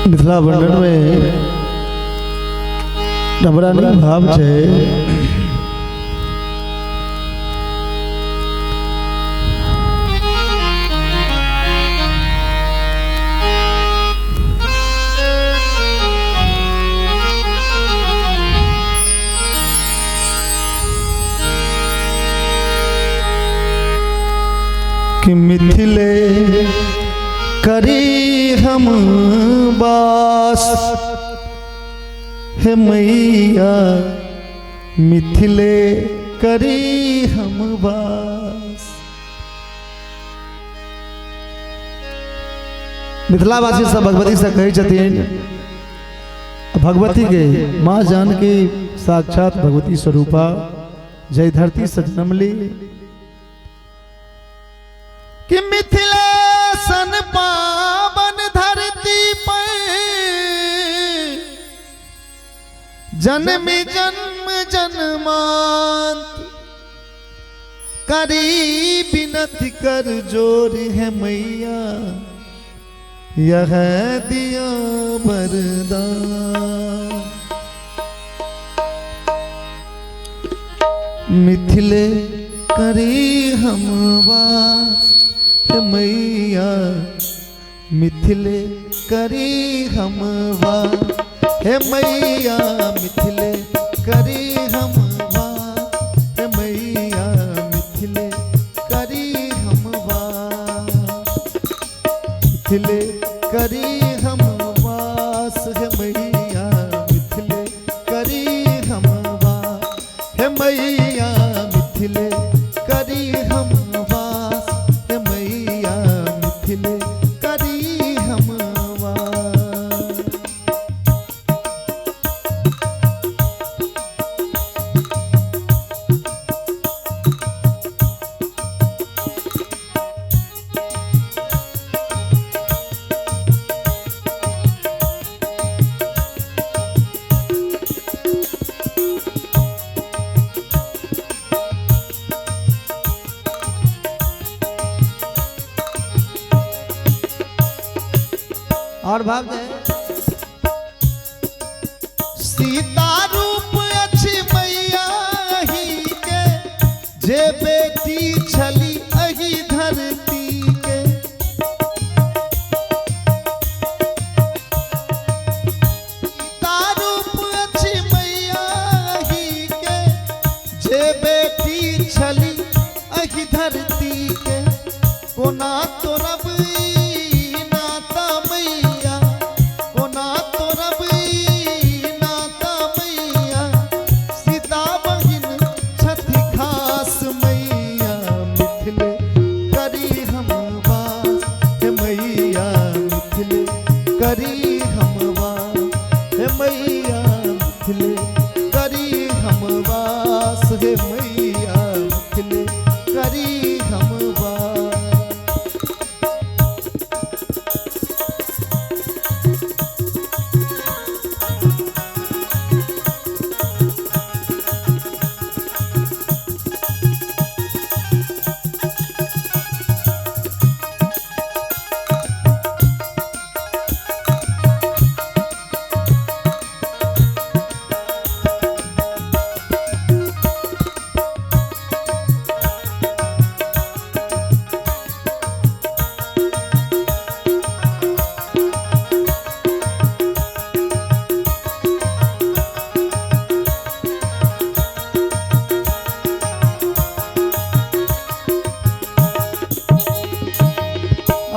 मिथिला वर्णन में डबरा नहीं भाव छै। कि मिथिले करी हम बास हे मैया, मिथिले करी हम बास। मिथिलावासी सब भगवती से कहै छथिन, भगवती के माँ जानकी साक्षात भगवती स्वरूपा जय धरती से जन्म ली कि मिथिले सन पावन धरती पर जन्म जन्म जन्मांत करी विनती कर जोर है मैया, यह दिया वरदान। मिथिले करी हम वास हे मैया, मिथिले करी हम वास हे मैया, मिथिले करी हम वास हे मैया, मिथिले करी हम वास, मिथिले करी हम वास हे मैया, मिथिले करी हम वास हे मैया, मिथिले करी हम वास हे मैया, मिथिले करी हम वास। और भाव है सीता रूप अछि मैया ही के, जे बेटी छली अही धरती के। सीता रूप अछि मैया ही के, जे बेटी छली अही धरती के। कोना तोरब नाता मैया, कोना तोरब नाता मैया, सीता बहिन छथि खास मैया, मिथिले करी हम वास हे मैया, मिथिले करी हम वास हे मैया, मिथिले करी हम वास हे मैया, मिथिले करी हम वास।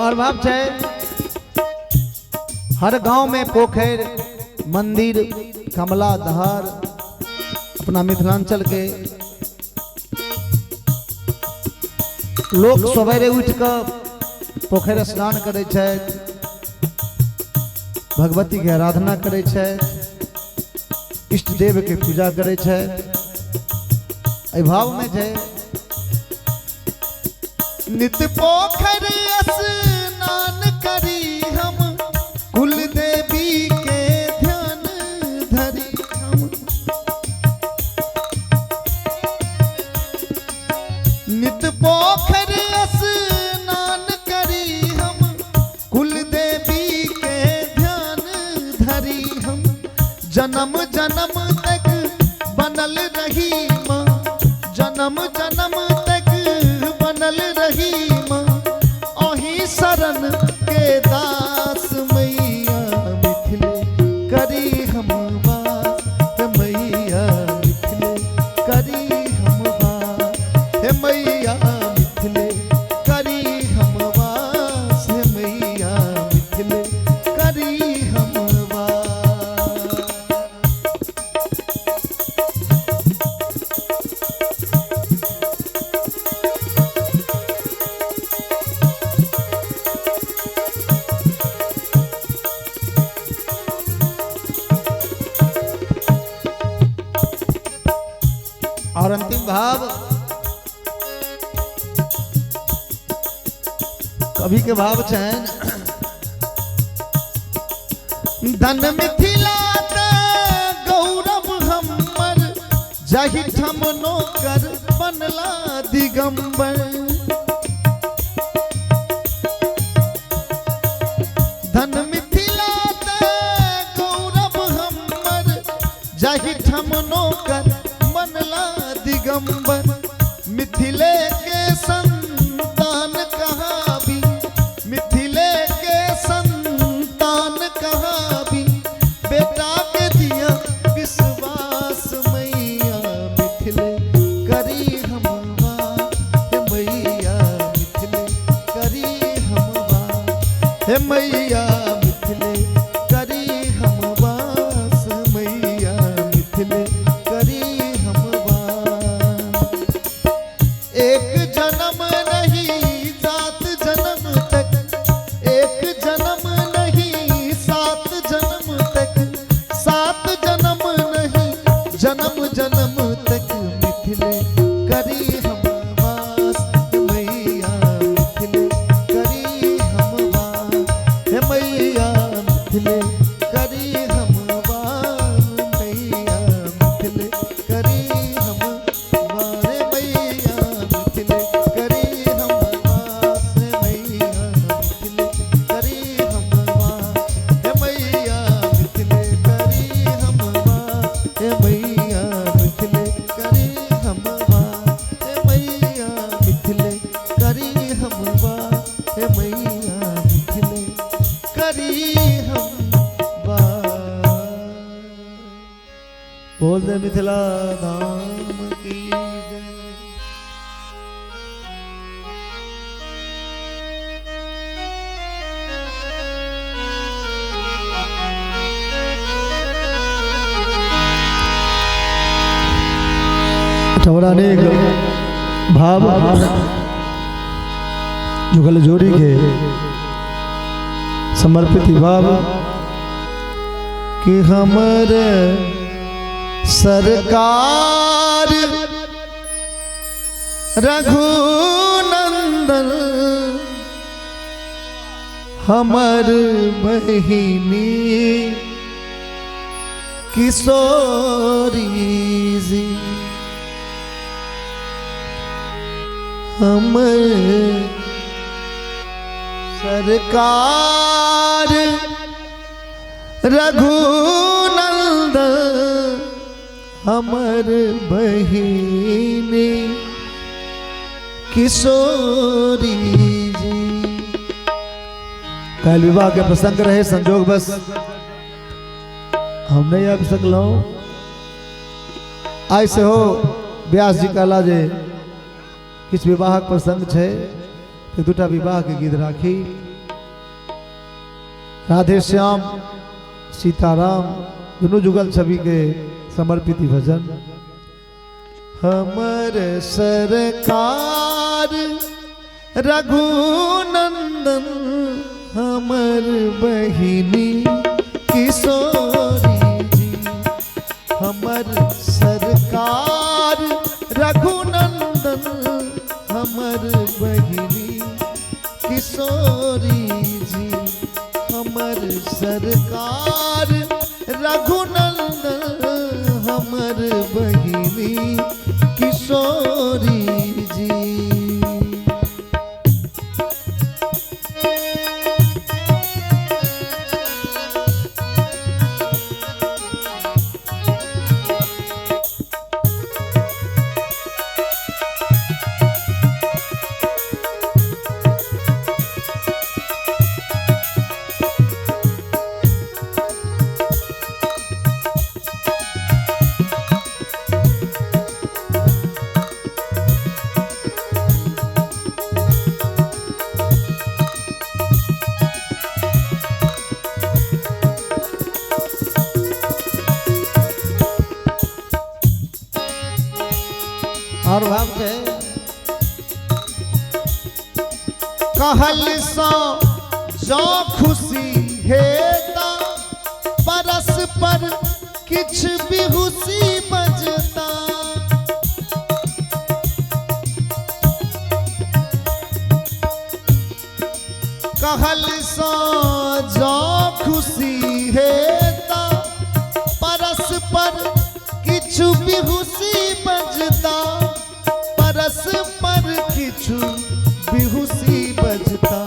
और भाव छै हर गांव में पोखर मंदिर कमला धार अपना मिथिलांचल के लोग सवेरे उठ के पोखर स्नान करै छथि, भगवती के आराधना करै छथि, इष्ट देव के पूजा करै छथि। एहि भाव में छै नित पोखर स्नान करी हम, कुल देवी के ध्यान धरी हम। नित पोखर स्नान करी हम, कुल देवी के ध्यान जन्म जन्म तक बनल रही माँ, जन्म जन्म तक बनल रही माँ, ओही शरण के दास मैया मिथिले करी हम वास, हे मैया मिथिले करी हम वास, हे मैया मिथिले करी हम वास, हे मैया मिथिले करी हम वास। और अंतिम भाव कवि के भाव चैन धन मिथिला ते गौरव हमर, जाहि ठाम नोकर बनला दिगंबर। धन मिथिला ते गौरव हमर, जाहि ठाम नोकर बनला दिगंबर। मिथिले के संतान कहाबी, मिथिले के संतान कहाबी, बेटा के दिया विश्वास मैया मिथिले करी हम वास, हे मैया मिथिले करी हम वास, हे मैया मिथिले करी हम वास, मैया मिथिले करी हम वास। एक जन्म नहीं सात जन्म तक, एक जन्म नहीं सात जन्म तक, सात जन्म नहीं जन्म जन्म तक मिथिले करी हम वास, हे मैया मिथिले करी हम वास, हे मैया मिथिले करी हम वास, मैया मिथिले करी हम वास, हे मैया मिथिले करी हम वास, हे मैया मिथिले करी हम वास, हे मैया मिथिले करी हम वास, हे मैया मिथिले करी हम वास, हे मैया मिथिले करी हम वास, हे मैया मिथिले करी हम वास। बोल दे मिथिला धाम की जय। अनेक भाव जुगल जोड़ी के समर्पित भाव कि हमर सरकार रघुनंदन हमर बहिनी किशोरी जी, हमर सरकार रघुनंदन हमर बहिनी किशोरी जी। कल विवाह के प्रसंग रहे, संजोग बस हम नहीं आबि सकलहुँ। आइ सेहो व्यास जी कहला जे किछु विवाहक प्रसंग छै तऽ दूटा विवाह के गीत राखी। राधे श्याम सीताराम दुनू जुगल छवि के समर्पित भजन। हमर सरकार रघुनंदन हमर बहिनी किशोरी जी, हमर सरकार रघुनंदन हमर बहिनी किशोरी जी, हमर सरकार रघुनंदन हमर बहिनी किशोरी जी। भाव छै, कहल सो जो खुशी हेता परस पर किछ बिहुसी बजता। कहल सो जो खुशी हेता परस पर किछु बिहुसी बजता, परस पर किछु बिहुसी बजता।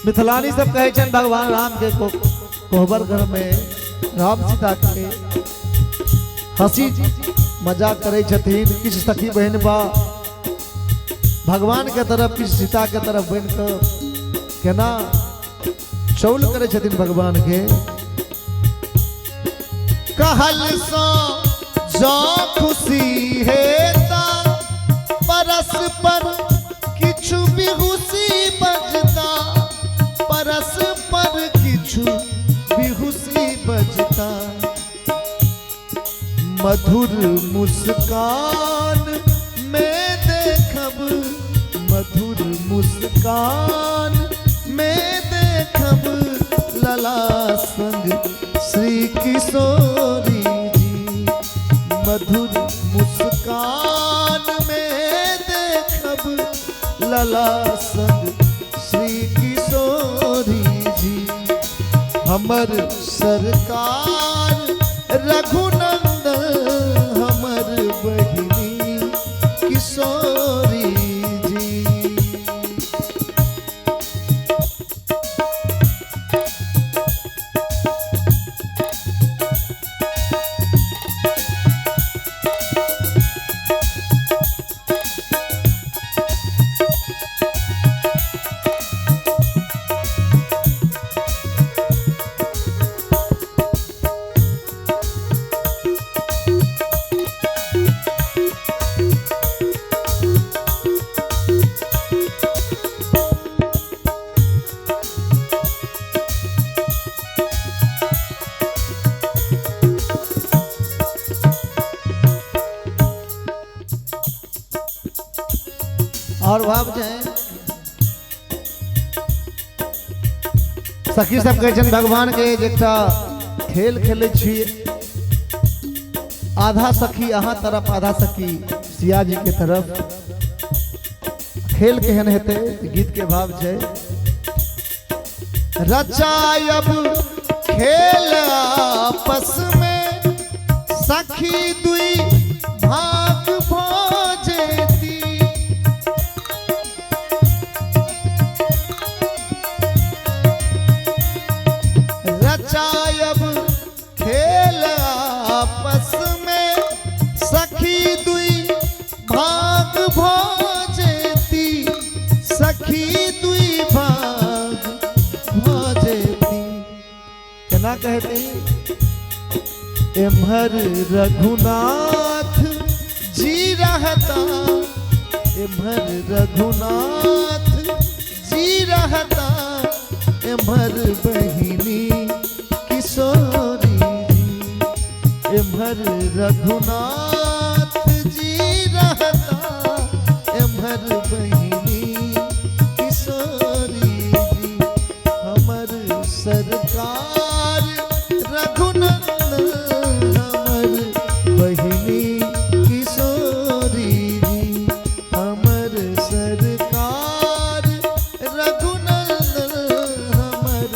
मिथिलानी सब कहै छनि भगवान राम के कोहबर घर में राम सीता के हंसी मजाक करै छथिन। किछु सखी बहिन बा भगवान के तरफ, किछु सीता के तरफ बनि कऽ केना चौल करै छथिन भगवान के। कहल सो जो खुशी हेता परस पर किछु बिहुसी बजता, परस पर किछु बिहुसी बजता। मधुर मुस्कान में देखब, मधुर मुस्कान में देखब लला संग श्री किशोरी जी। मधुर मुस्कान में देखब लला संग श्री किशोरी जी। हमर सरकार रघुनंदन हमर बहिनी किशोरी जी। और भाव छै सखी सब कहै छनि भगवान के जे एकटा खेल खेलै छी, आधा सखी अहाँ तरफ आधा सखी सिया जी के तरफ। खेल केहन हेतै, गीत के भाव छै। रचायब खेल आपस में सखी दुई भाग भोजेती। रचायब खेल आपस में सखी दुई भाग भोजेती, सखी दुई भाग भोजेती। केना कहती, एम्हर रघुनाथ जी रहता, एम्हर रघुनाथ जी रहता, एम्हर बहिनी किशोरी जी। एम्हर रघुनाथ जी रहता, एम्हर बहिनी किशोरी जी। हमर सरकार रघुनंदन हमर बहिनी किशोरी जी। हमर सरकार रघुनंदन हमर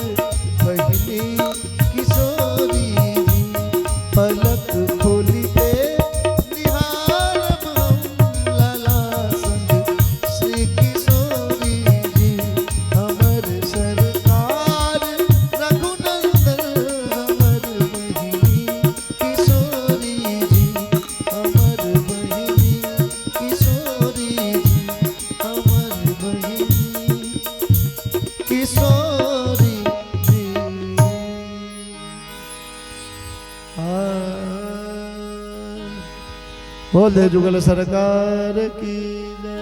बहिनी किशोरी जी। पलक खोलिते निहारब हम लला संग श्री किशोरी जी। हमर सरकार रघुनंदन हमर बहिनी किशोरी जी। हमर बहिनी किशोरी जी। हमर बहिनी किशोरी जी। बोल दे जुगल सरकार की जय।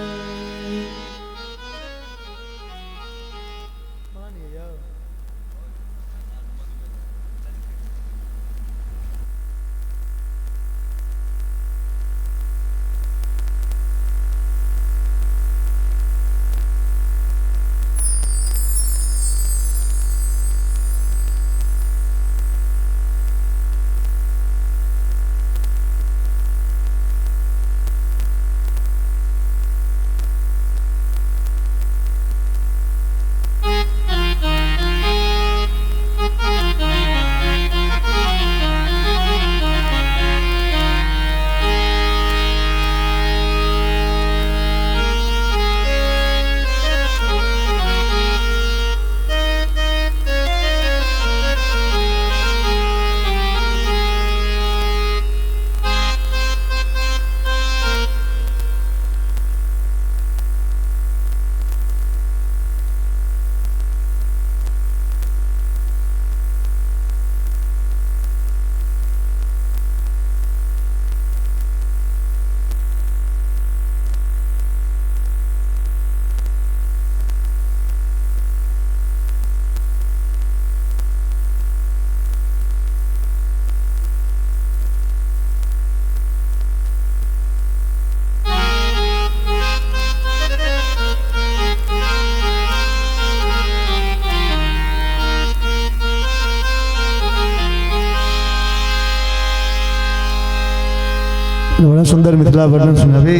बड़ा सुंदर मिथिला वर्णन सुनाबी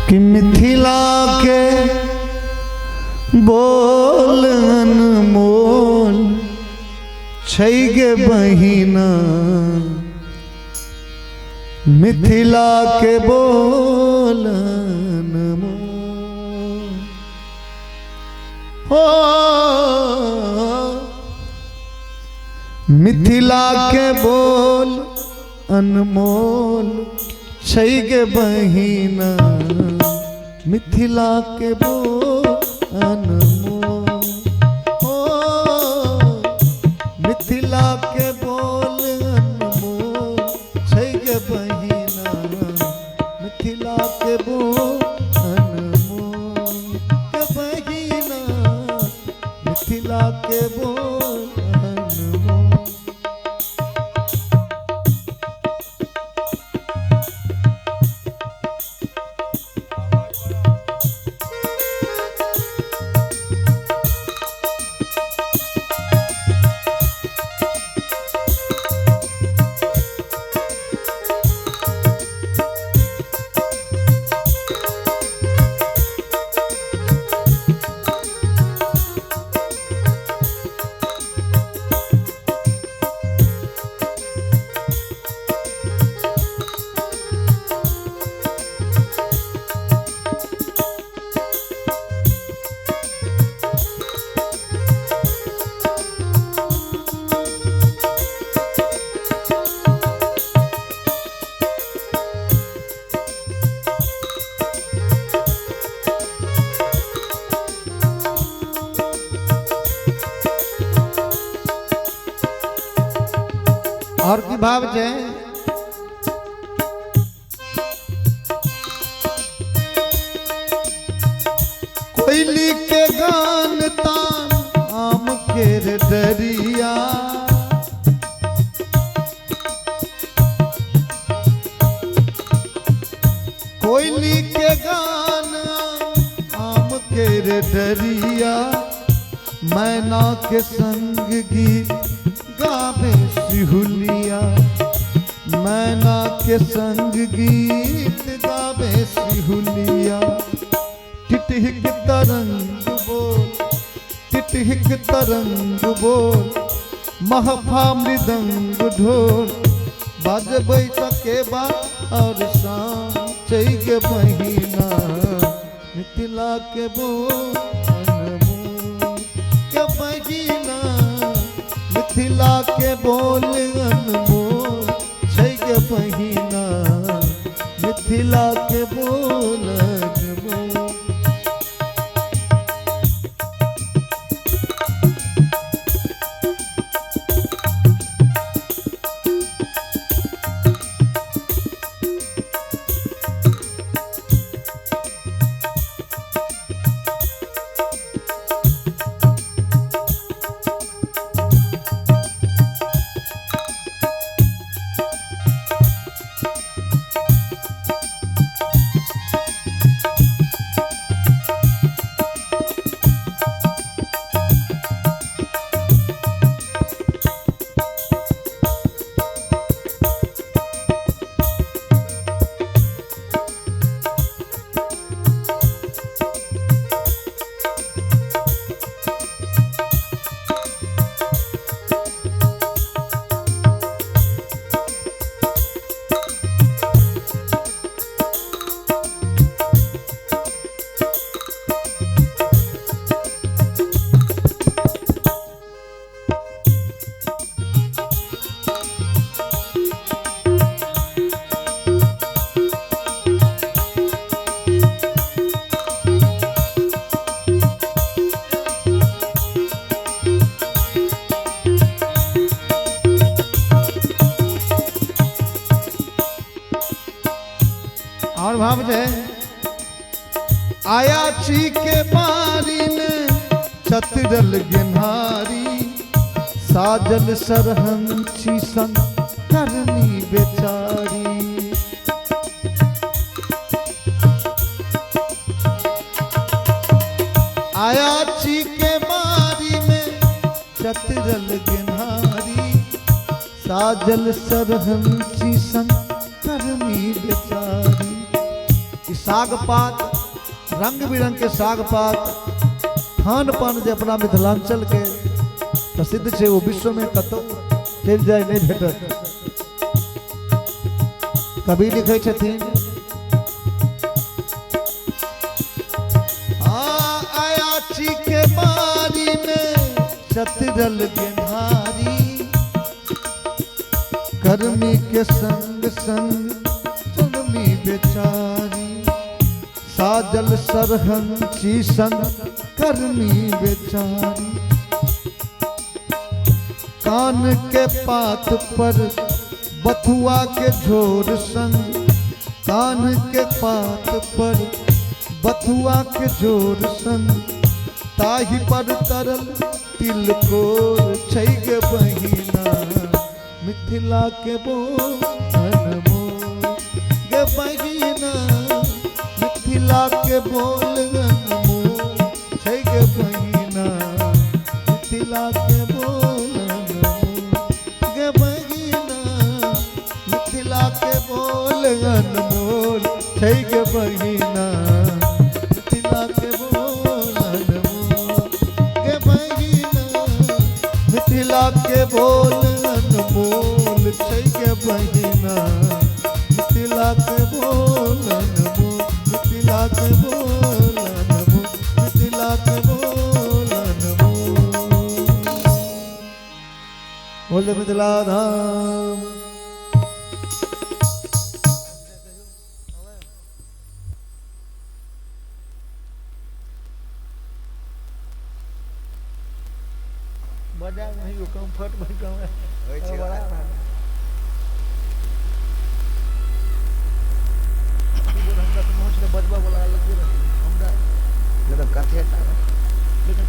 कि मिथिला के बोल अनमोल छै गे बहिना, मिथिला के बोल अनमोल हो, मिथिला के बोल अनमोल छै गे बहिना, मिथिला के बोल अनमोल हो, मिथिला के बोल अनमोल छै गे बहिना, मिथिला के बोल अनमोल के बहिना, मिथिला के बोल अनमोल। और की भाव छे कोयली के गान तान आम केर डरिया, कोयली के गान आम केर डरिया, मैना के संग गीत गावे सिहुलिया, मैना के संग गीत गावे सिहुलिया, टिटहिक तरंग बोल, टिटहिक तरंग बोल, महफा मृदंग ढोल, बजबै सकेबा और शाम छै गे बहिना, मिथिला के बोल अनमोल के बहिना, मिथिला के बोल अनमोल छै गे बहिना, मिथिला के बोल अनमोल। और भाव जे आयाची के बारी में चतरल गेन्हारी, साजल सरहंची संग करनी बेचारी, आयाची के बारी में चतरल गेन्हारी, साजल सरहंसी संग करमी बेचारी। ई साग पात, रंग बिरंग के साग पात, खान पान जे अपना मिथिलांचल के प्रसिद्ध छै, ओ विश्व में कतौ चलि जाय नहीं भेटत। कवि लिखै छथिन, अयाची के बारी में चतरल गेन्हारी, कर्मी के संग संग चलमी बेचारी। साजल सरहंसी संग कर्मी बेचारी। कान के पात पर बथुआ के झोर संग, कान के पात पर बथुआ के झोर संग, ताही पर तरल तिलकोर छै गे बहिना, मिथिला के बोल अनमोल गे बहिना, मिथिला के बोल अनमोल छै गे बहिना, मिथिला के बोल अनमोल गे बहिना, मिथिला के बोल अनमोल छै गे बहिना, मिथिला के बोल अनमोल गे बहिना, मिथिला के बोल अनमोल छै गे बहिना, मिथिला के बोल अनमोल, मिथिला के बोल अनमोल, मिथिला के बोल अनमोल। बोल मिथिला धाम। बजा नहीं कंफर्ट बैठा है। बजबा वाला अलग हमरा कथे लेकिन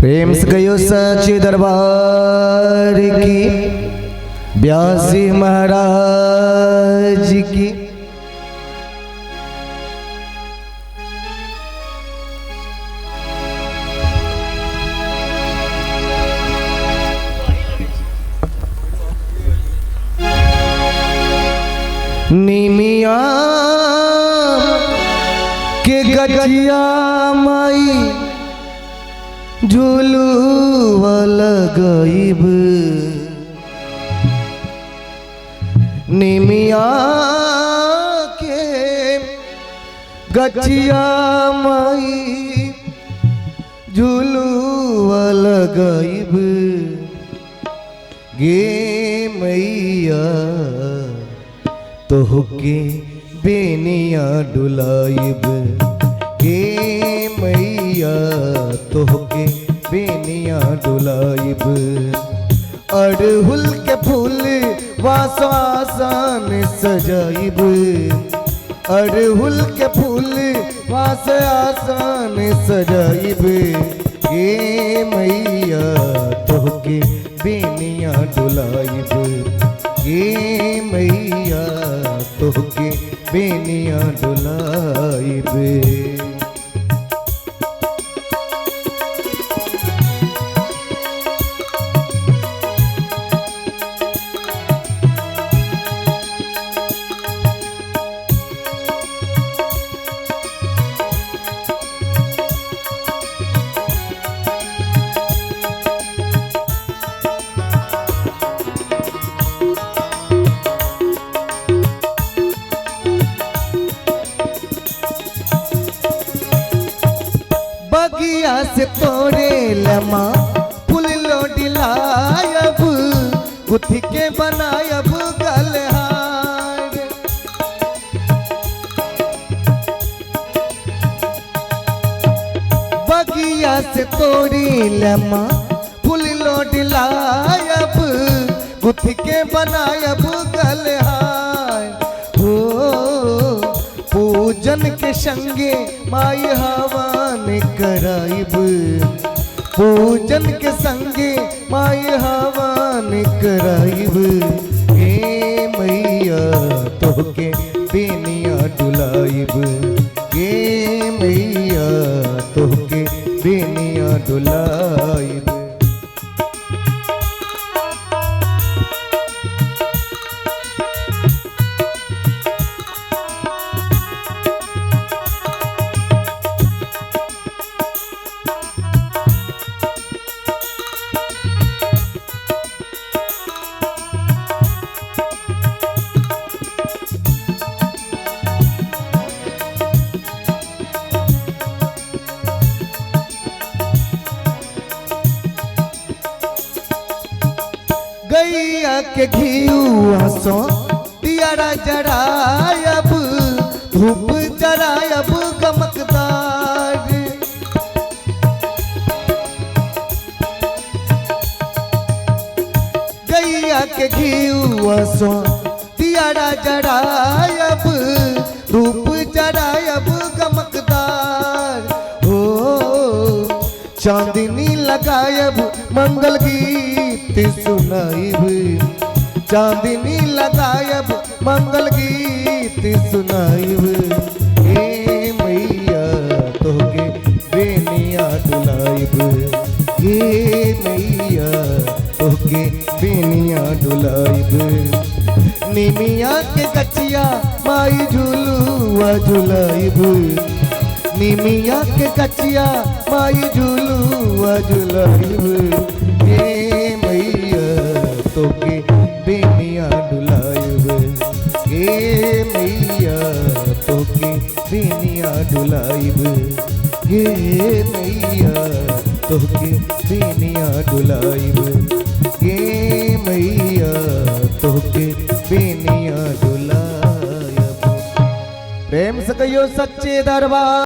प्रेम से गयो सच्चे दरबार की, ब्यासी महाराज की। निमिया के गजिया माई झूलुआ लगाइब, निमिया के गजिया माई झूलुआ लगाइब, गे मैया तोहके बेनिया डुलाइब, गे मैया तोहके बेनिया डुलाइब। अड़हुल के फूल वासान सजाइब, अड़हुल के फूल वासान सजाइब, गे मैया तोहके बेनिया डुलाइब, गे मैया तोहके बेनिया डुलाइब। लायब, गुथी के बनायब गलहार। बगिया से तोड़ी लमा फूल लोड लायब, गुथी के बनायब गलहार। हो पूजन के संगे माई हवन कराइब, पूजन के संगे माई हवन कराइब। हे मैया तोहके बेनिया डुलाइब, हे मैया तोहके बेनिया डुलाइब। गैया के घिउआ सो दियारा जरायब, धूप जरायब गमकदार। गैया के घिउआ सो दियारा जरायब, धूप जरायब गमकदार। हो चांदनी लगायब मंगल गीत सुनाइब, चांदनी लगायब मंगल गीत सुनाइब। हे मैया तोहके बेनिया डुलाइब, हे मैया तोहके बेनिया डुलाइब। निमिया के गछिया माई झुलुआ झुलाइब, निमिया के गछिया माई झुलुआ झुलाइब। हे मैया तोके बेनिया डुलाइब, हे मैया तोके बेनिया डुलाइब, हे मैया तोके बेनिया डुलाइब, हे मैया तोके बेनिया डुलाइब। प्रेम से कहियो सच्चे दरबार।